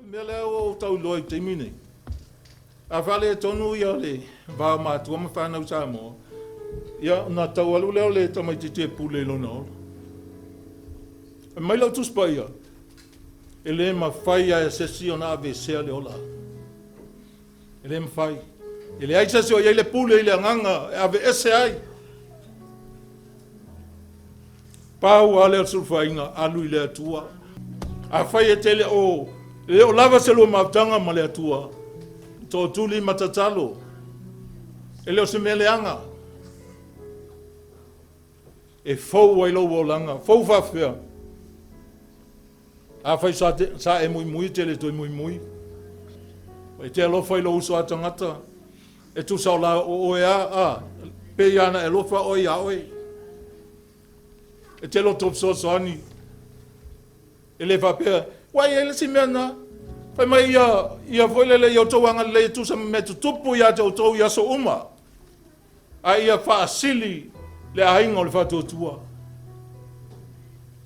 O le mea lea ua ou tau iloa i le taimi nei, a faaletonu ia le va o matua ma fanau Samoa, ia ona tau alu lea o le tamaitiiti e pule i lona ola. Fai mai lau Tusi Paia, e le mafai lava e se isi ona aveesea le ola. E le mafai. E leai se isi o i ai le pule i le agaga e aveese ai. Pau lava lea o le sulufaiga, alu i le Atua. Afai e te le o le o lava se lua mafutaga ma le Atua, tootuli ma tatalo. E le o se mea leaga. E fou ai lou olaga. Fou faafefea? Afai sa, te, sa e muimui, te le toe muimui. E te alofa i lou uso a tagata, e tusa o la o oe a, a, pei ana e alofa oe iā oe. E te loto fesoasoani. E le faapea, ua i ai le isi mea na. Fai mai ia, ia foi lele ia outou agalelei e tusa ma mea tutupu ia te outou i aso uma. A ia faasili le aiga o le faatuatua.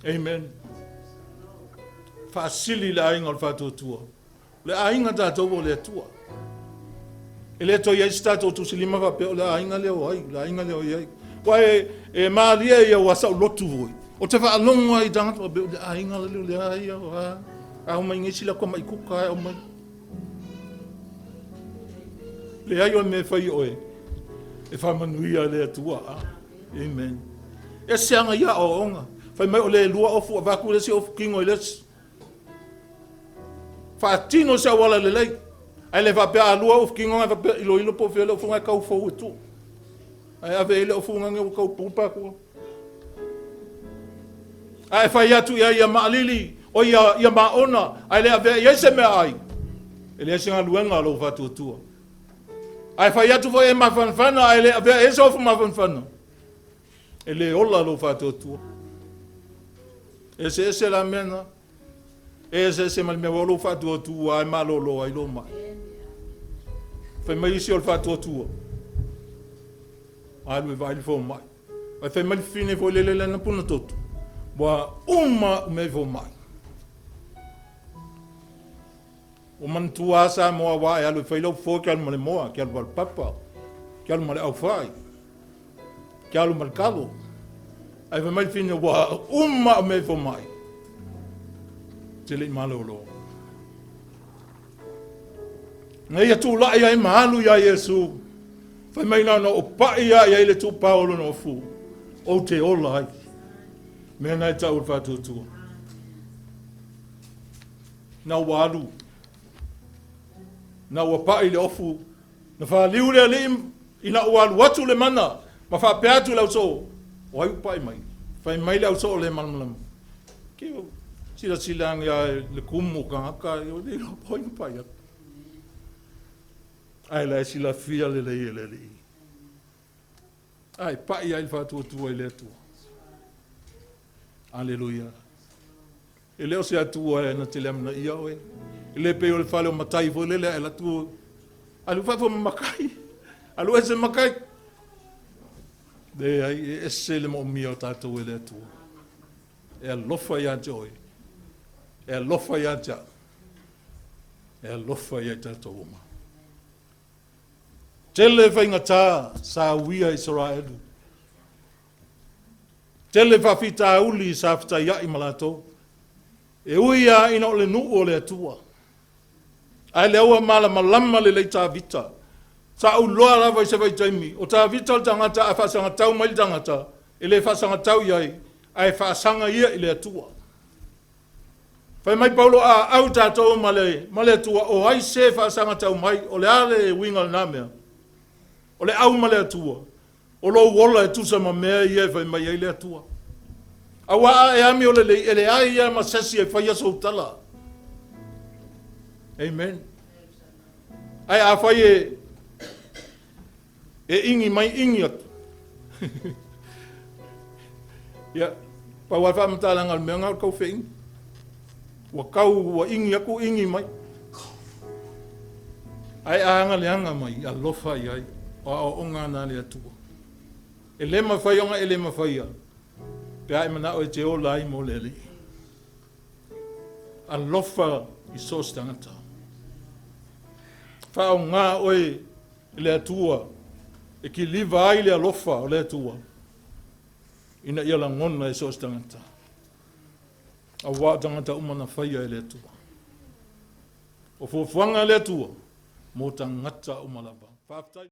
Amen. Faasili le aiga o le faatuatua. O le aiga tatou o le Atua. E le toe i ai se tatou tusilima faapea o le aiga lea o ai, o le aiga lea o i ai. Ua e, e malie ia ua sau lotu foi. O te faalogo ai i tagata faapea o le aiga lea o le aiga o a. A o mai nei sila kua mai kuka e o mai. Leai o le mea e fai oe e faamanuia le Atua. Amen. Ese aga ia aoaoga. Fai mai o le lua ofu avatu le isi ofu kino i le isi. Faatino se auala lelei. Ae le faapea a lua ofu kino ae faapea iloilo po o fea le ofu e tau fou e tuu. Ae ave ai le ofu gage ua tau pupa atua. Ae fai atu i ai ia maalili, o ia, ia maona, ae le avea i ai se mea ai. E leai se galuega a lou faatuatua. Ae fai atu foi e mafanafana, ae le avea i ai se ofu mafanafana. E le ola lou faatuatua. E eseese la mea na. E eseese ma le mea ua lou faatuatua ae malolo ai lou mai. Fai mai isi o le faatuatua. Alu e vaai le fomai. Ae fai mai le fafine foi lele lana puna toto. Ua uma au mea i fomai. Ua manatua lava Samoa aua e alu e fai lau fofo e te alu ma le moa, e te alu ma le papa, e te alu ma le aufai, e te alu ma le kalo. Ae fai mai le fafine ua uma au mea i fomai. Te le i malolo. Na ia tulai ai ma alu iā Iesu, fai mai na ona ou paʻi lava i ai le tuupao o lona ofu, ou te ola ai. Mea na e tau o le faatuatua. Na ua alu, na ua paʻi le ofu, na faliu le alii ina ua alu atu le mana ma faapea atu le ausoo, o ai ua paʻi mai? Fai mai le ausoo le malamalama. Ke silasila ane lava i le kumu o tagata, e le iloa po o ai na paʻi atu. Ae la e silafia lelei e le Alii. Ae paʻi ai le faatuatua i le Atua. Aleluia. E le o se Atua e na te le amanaia oe. E le pei o le fale o matai foi lele a e alu atu, alu fafo ma matai. Alu ese matai. Leai, e ese le moomia o tatou e le Atua. E alofa ia te oe. E alofa ia te au. E alofa ia i tatou uma. Tele faigata sa uia Isaraelu. Tele faafitauli sa fetaiai ma latou. E ui lava ina o le nuu o le Atua. Ae lea ua malamalama lelei Tavita. Sa ou iloa lava i se vaitaimi, o Tavita o le tagata a faasagatau mai le tagata, e le faasagatau i ai, ae faasaga ia i le Atua. Fai mai Paulo, a au tatou ma le, ma le Atua, o ai se faasagatau mai? O le a le uiga o lena mea? O le au ma le Atua. O lou ola e tusa ma mea ia e fai mai ai le Atua. Aua a e amio lelei, e leai lava ma se isi e faia sou tala. Amen. Ae afai e e igi mai igi atu. Ia, pau lava le faamatalaga o le mea lena o le taufeigi. Ua tau, ua igi atu, igi mai. Ae a agaleaga mai, alofa i ai, o aoaoga ana a le Atua. E le mafai ona e le mafaia, pe a e manao e te ola ai mo le Alii. Alofa i so o se tagata. Faaaogā oe e le Atua e kiliva ai le alofa o le Atua ina ia lagona e so o se tagata. Auā o tagata uma na faia e le Atua. O fuafuaga a le Atua mo tagata uma lava. Faafetai.